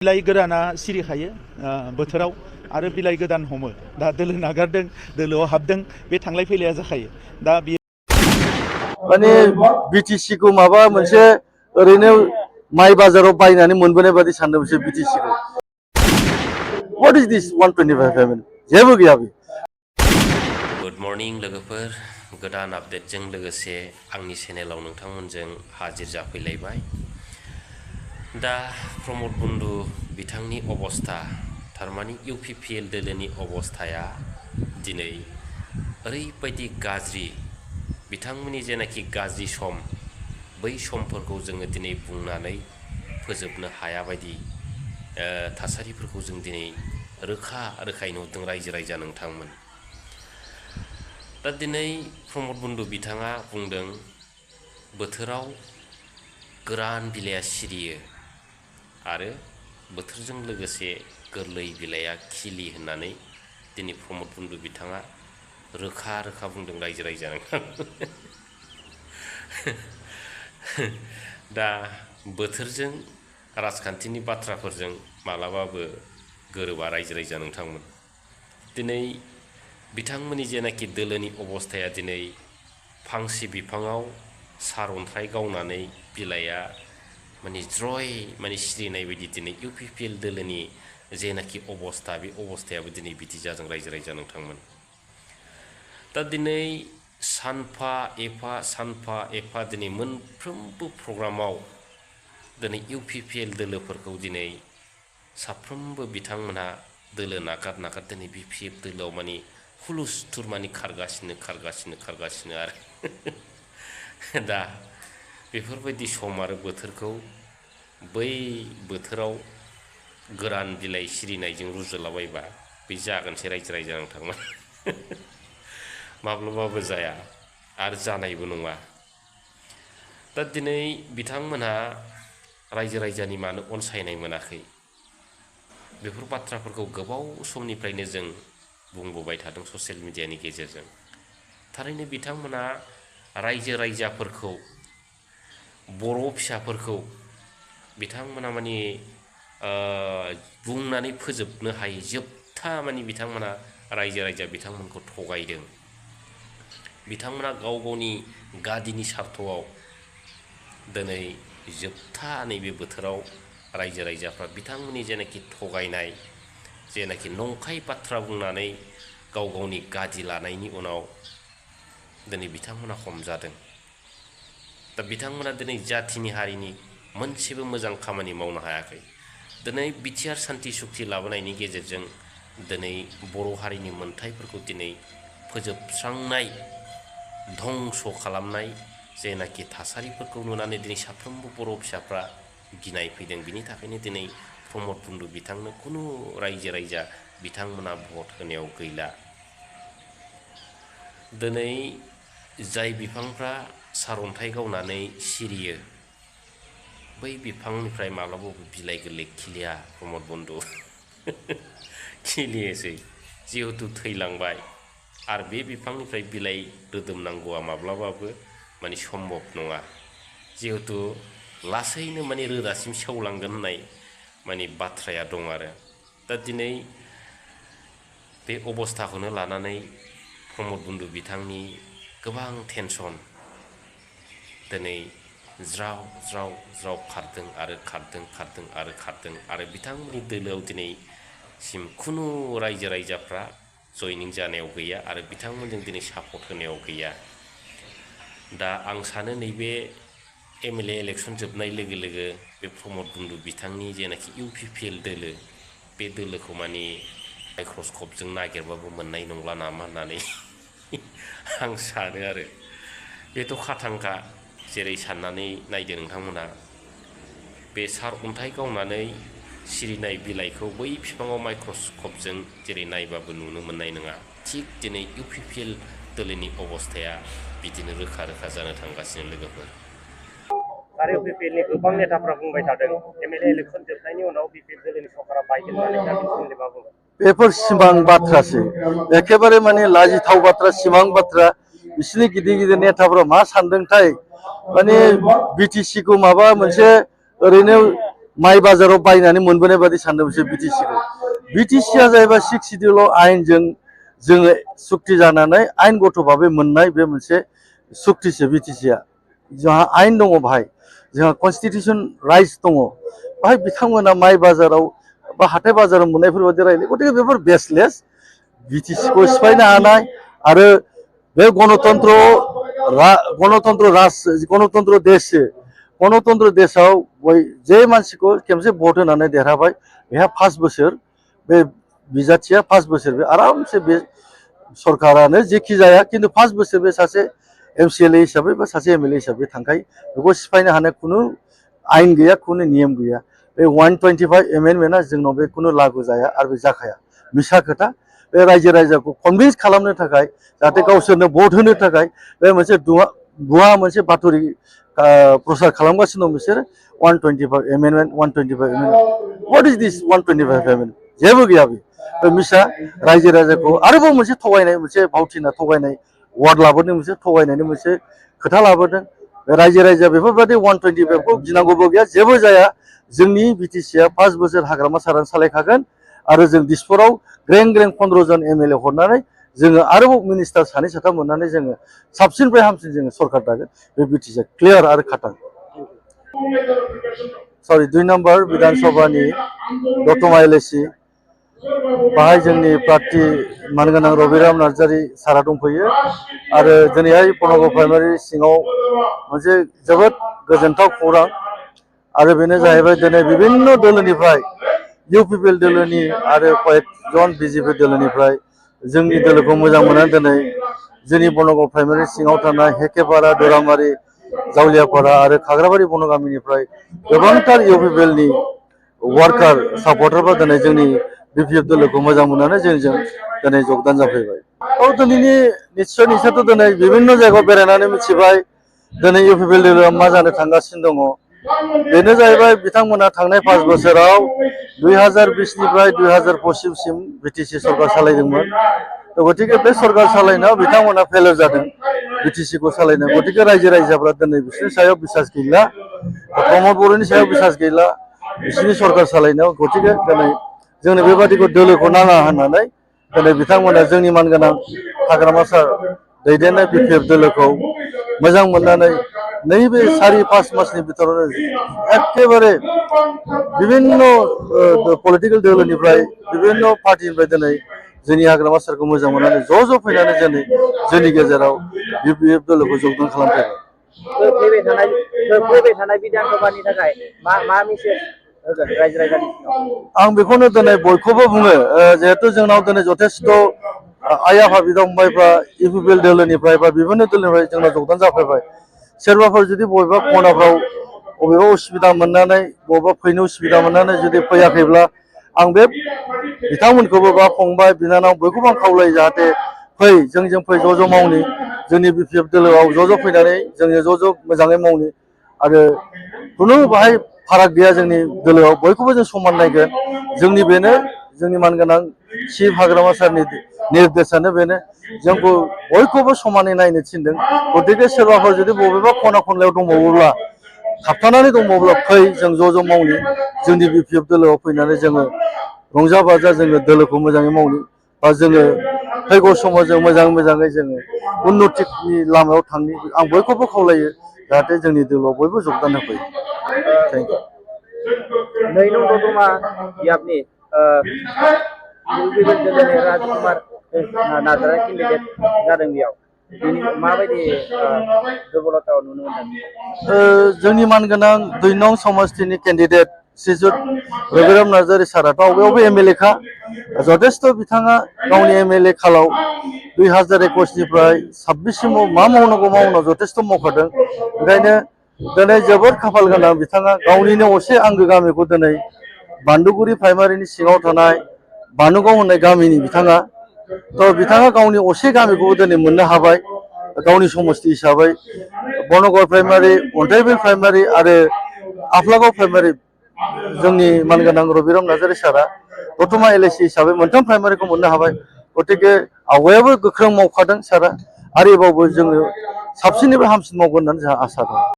बिलाइ गोदाना सिरिखायो बोथोराव आरो बिलाइ गोदान हमो दा दोलो नागारदों दोलोआव हाबदों बे थांलाय फैलाया जाखायो दा बे माने बिटिसि को माबा मोनसे ओरैनो माइ बाजाराव बायनानै मोनबोनाय बादि सानदों बिसोर बिटिसि को व्हाट इज दिस 125 पेमेन्ट जेबो गैया बे गुड मर्निं लोगोफोर गोदान आपडेटजों लोगोसे आंनि चेनेलाव नोंथांमोनजों हाजिर जाफैलायबाय दा प्रमद बन्धु बिथांनि अबस्था थारमानि इउपिपिएल दोलोनि अबस्थाया दिनै ओरैबायदि गाज्रि बिथांमोननि जेनाखि गाज्रि सम बै समफोरखौ जोङो दिनै बुंनानै फोजोबनो हाया बायदि थासारिफोरखौ जों दिनै रोखा रोखायै नुदों रायजो राजा नोंथांमोन। दा दिनै प्रमद बन्धु बिथाङा बुंदों बोथोराव गोरान बिलाइया सिरियो आरो बोथोरजों लोगोसे गोरलै बिलाइया खिलि होननानै दिनै प्रमद बन्धु बिथाङा रोखा रोखा बुंदों रायजो राजा दा बोथोरजों राजखान्थिनि बाथ्राफोरजों मालाबाबो गोरोबा रायजो राजा नोंथांमोन। दिनै बिथांमोननि जेनाखि दोलोनि अबस्थाया दिनै फांसे बिफाङाव सारअन्थाइ गावनानै बिलाइया माने ज्रय माने सिरिनाय बायदि दिनै इउपिपिएल दोलोनि जेनाखि अबस्था बे अबस्थायाबो दिनै बिदि जादों रायजो राजा नोंथांमोन। दा दिनै सानफा एफा दिनै मोनफ्रोमबो प्रग्रामाव दिनै इउपिपिएल दोलोफोरखौ दिनै साफ्रोमबो बिथांमोनहा दोलो नागार दिनै बिपिएफ दोलोआव माने हुलुस्थुर माने खारगासिनो आरो दा बेफोरबायदि सम आरो बोथोरखौ बै बोथोराव गोरान बिलाइ सिरिनायजों रुजुलाबायबा बे जागोनसै रायजो राजा नोंथांमोन माब्लाबाबो जाया आरो जानायबो नङा। दा दिनै बिथांमोनहा रायजो राजानि मानो अनसायनाय मोनाखै बेफोर बाथ्राफोरखौ गोबाव समनिफ्रायनो जों बुंबोबाय थादों ससियेल मिडियानि गेजेरजों। थारैनो बिथांमोना रायजो राजाफोरखौ बर' फिसाफोरखौ बिथांमोना माने बुंनानै फोजोबनो हायै जोबथा माने बिथांमोना रायजो राजा बिथांमोनखौ थगायदों। बिथांमोना गाव गावनि गादिनि सार्थआव दिनै जोबथा नैबे बोथोराव रायजो राजाफ्रा बिथांमोननि जेनाखि थगायनाय जेनाखि नंखाय बाथ्रा बुंनानै गाव गावनि गादि लानायनि उनाव दिनै बिथांमोना हमजादों। दा बिथांमोना दिनै जाथिनि हारिनि मोनसेबो मोजां खामानि मावनो हायाखै। दिनै बिटिआर सान्थि सुक्ति लाबोनायनि गेजेरजों दिनै बर' हारिनि मोन्थाइफोरखौ दिनै फोजोबस्रांनाय धंस' खालामनाय जेनाखि थासारिफोरखौ नुनानै दिनै साफ्रोमबो बर' फिसाफ्रा गिनाय फैदों। बिनि थाखायनो दिनै प्रमद बन्धु बिथांनो खुनु रायजो राजा बिथांमोना भट होनायाव गैला। दिनै जाय बिफांफ्रा सारअन्थाइ गावनानै सिरियो बै बिफांनिफ्राय माब्लाबाबो बिलाइ गोरलै खिलिया प्रमद बन्धु खिलियोसै जिहेथु थैलांबाय आरो बे बिफांनिफ्राय बिलाइ रोदोमनांगौआ माब्लाबाबो माने सम्भब नङा। जिहेथु लासैनो माने रोदासिम सेवलांगोन होननाय माने बाथ्राया दं आरो दा दिनै बे अबस्थाखौनो लानानै प्रमद बन्धु बिथांनि गोबां टेनसन दिनै ज्राव खारदों आरो बिथांमोननि दोलोआव दिनैसिम खुनु रायजो राजाफ्रा जयनिं जानायाव गैया आरो बिथांमोनजों दिनै सापर्ट होनायाव गैया। दा आं सानो नैबे एमएलए इलेक्सन जोबनाय लोगो लोगो बे प्रमद बन्धु बिथांनि जेनाखि इउपिपिएल दोलो बे दोलोखौ माने माइक्रस्कपजों नागिरबाबो मोननाय नंला नामा होननानै आं सानो आरो बेथ' खाथांखा जेरै साननानै नायदो नोंथांमोना बे सारअन्थाइ गावनानै सिरिनाय बिलाइखौ बै बिफाङाव माइक्रस्कपजों जेरै नायबाबो नुनो मोननाय नङा। थिग दिनै इउपिपिएल दोलोनि अबस्थाया बिदिनो रोखा जानो थांगासिनो लोगोफोर। आरो इउपिपिएलनि गोबां नेताफ्रा बुंबाय थादों एमएलए इलेक्सन जोबनायनि उनाव बिपिएफ दोलोनि सरकारा बायगोन होननानै दा बिनि सोमोन्दै मा बुंगोन? बेफोर सिमां बाथ्रासो एखेबारे माने लाजिथाव बाथ्रा सिमां बाथ्रा। बिसोरनि गिदिर नेताफ्रा मा सानदोंथाय माने बिटिसि को माबा मोनसे ओरैनो माइ बाजाराव बायनानै मोनबोनाय बादि सानदों बिसोर बिटिसिखौ। बिटिसिया जाहैबाय 6 सिडिउल आयेनजों जोङो सुक्ति जानानै आयेन गथ' भाबै मोननाय बे मोनसे सुक्तिसो बिटिसिया। जोंहा आयेन दङ बाहाय, जोंहा कनस्टिटिउसन राइट्स दङ। बाहाय बिथांमोना माइ बाजाराव बा हाथाय बाजाराव मोननायफोर बायदि रायलायो। गतिके बेफोर बेसलेस। बिटिसिखौ सिफायनो हानाय आरो बे गणतन्त्र देशआव जे मानसिखौ खेबसे भट होनानै देरहाबाय बेहा 5 बोसोर बे बिजाथिया 5 बोसोर बे आरामसे बे सरकारानो जेखि जाया खिन्थु 5 बोसोर बे सासे एमसिएलए हिसाबै बा सासे एमएलए हिसाबै थांखायो। बेखौ सिफायनो हानाय खुनु आयेन गैया, खुनु नियम गैया। बे 125 एमेन्डमेन्टआ जोंनाव बे खुनु लागु जाया आरो बे जाखाया। मिसा खोथा। बे रायजो राजाखौ कनभिन्स खालामनो थाखाय जाहाथे गावसोरनो भट होनो थाखाय बे मोनसे भुवा मोनसे बाथरि प्रसार खालामगासिनो दं बिसोरो। 125 amendment 125 amendment what is this 125 amendment जेबो गैया बे मिसा रायजो राजाखौ आरोबाव मोनसे थगायनाय मोनसे भावथिना थगायनाय वार्ड लाबोदों, मोनसे थगायनायनि मोनसे खोथा लाबोदों। रायजो राजा बेफोरबायदि 125खौ गिनांगौबो गैया, जेबो जाया। जोंनि बिटिसिया 5 बोसोर हाग्रामा सारान सालायखागोन आरो जों दिसपुराव ग्रें 15 जन एमएलए हरनानै जोङो आरोबाव मिनिस्टार 2 3 मोननानै जोङो साबसिननिफ्राय हामसिन जोङो सरकार दागोन। बे बिटिसिया क्लियार आरो खाटां। सरि 2 नम्बर विधानसभानि दतमा एलएसि बाहाय जोंनि प्रार्थी मानगोनां रबिराम नार्जारी सारा दंफैयो आरो दिनैहाय बनगाव प्राइमारि सिङाव मोनसे जोबोद गोजोनथाव खौरां आरो बेनो जाहैबाय दिनै बिभिन्न दोलोनिफ्राय इउपिपिएल दोलोनि आरो कयेकजन बिजेपि दोलोनिफ्राय जोंनि दोलोखौ मोजां मोननानै दिनै जोंनि बनगाव प्राइमारि सिङाव थानाय हेकेपारा, दरामारि, जावलियापारा आरो खाग्राबारि बन गामिनिफ्राय गोबांथार इउपिपिएलनि वार्कार सापर्टारफोरा दिनै जोंनि बिपिएफ दोलोखौ मोजां मोननानै जोंजों दिनै जगदान जाफैबाय। दिनैनि निस्सयथ' दिनै बिभिन्न जायगायाव बेरायनानै मिथिबाय दिनै इउपिपिएल दोलोआ मा जानो थांगासिनो दङ। बेनो जाहैबाय बिथांमोना थांनाय 5 बोसोराव 2020निफ्राय 2025सिम बिटिसि सरकार सालायदोंमोन। गतिके बे सरकार सालायनायाव बिथांमोना फेलेर जादों बिटिसिखौ सालायनो। गतिके रायजो राजाफ्रा दिनै बिसोरनि सायाव बिसास गैला, प्रमद बर'नि सायाव बिसास गैला बिसोरनि सरकार सालायनायाव। गतिके दिनै जोंनो बेबादिखौ दोलोखौ नाङा होननानै दिनै बिथांमोना जोंनि मानगोनां हाग्रामा सार दैदेननाय बिपिएफ दोलोखौ मोजां मोननानै नैबे 4-5 मासनि भितरावनो एखेबारे बिभिन्न पलिटिकेल दोलोनिफ्राय बिभिन्न पार्टिनिफ्राय दिनै जोंनि हाग्रामा सारखौ मोजां मोननानै ज' फैनानै दिनै जोंनि गेजेराव बिपिएफ दोलोखौ जगदान खालामफैबाय। फैबाय थानाय बिधानसभानि थाखाय मा मेसेज होगोन रायजो राजानि सिगाङाव? आं बेखौनो दिनै बयखौबो बुङो जिहेतु जोंनाव दिनै जथेस्थ' आइ आफा बिदा फंबायफ्रा इउपिपिएल दोलोनिफ्राय बा बिभिन्न दोलोनिफ्राय जोंनाव जगदान जाफैबाय। सोरबाफोर जुदि बबेबा खनाफ्राव बबेबा उसुबिदा मोननानै बबेबा फैनो उसुबिदा मोननानै जुदि फैयाखैब्ला आं बे बिथांमोनखौबो बा फंबाय बिनानाव बयखौबो आं खावलायो जाहाथे फै जोंजों फै ज' मावनि जोंनि बिपिएफ दोलोआव ज' फैनानै जोङो ज' मोजाङै मावनि आरो खुनु बाहाय फाराग गैया जोंनि दोलोआव बयखौबो जों समान नायगोन। जोंनि बेनो जोंनि मानगोनां चिफ हाग्रामा सारनि निर्देशानो बेनो जोंखौ बयखौबो समानै नायनो थिनदों। गतिके सोरबाफोर जुदि बबेबा खना खनलायाव दंबावोब्ला थाबथानानै दंबावोब्ला फै जों ज' मावनि जोंनि बिपिएफ दोलोआव फैनानै जोङो रंजा बाजा जोङो दोलोखौ मोजाङै मावनि बा जोङो फैगौ समाव जों मोजाङै जोङो उन्नतिनि लामायाव थांनि आं बयखौबो खावलायो जाहाथे जोंनि दोलोआव बयबो जगदान होफैयो। Thank you. 2 नं दतमा बियाबनि इउपिपिएल दोलोनि राजकुमार नार्जारी केन्डिडेट जादों बेयाव माबायदि दुर्बलता नुनो मोनदों? जोंनि मानगोनां 2 नं समस्तिनि केन्डिडेट श्रीजुत रबिराम नार्जारी साराथ' आवगायावबो एमएलएखा जथेस्थ' बिथाङा गावनि एमएलए खालाव 2021निफ्राय 26सिमाव मा मावनांगौ जथेस्थ' मावखादों। ओंखायनो दिनै जोबोद खाफाल गोनां बिथाङा गावनिनो असे आंगो गामिखौ दिनै बान्दुगुरि प्राइमारिनि सिङाव थानाय बानुगाव होननाय गामिनि बिथाङा गावनि असे गामिखौबो दिनै मोननो हाबाय गावनि समस्ति हिसाबै। बनगाव प्राइमारि, अन्थाइबिल प्राइमारि आरो आफ्लागाव प्राइमारि जोंनि मानगोनां रबिराम नार्जारी सारा दतमा एलएसि हिसाबै मोनथाम प्राइमारिखौ मोननो हाबाय। गतिके आवगायाबो गोख्रों मावखादों सारा आरो एबारबो जोङो साबसिननिफ्राय हामसिन मावगोन होननानै जोंहा आसा दं।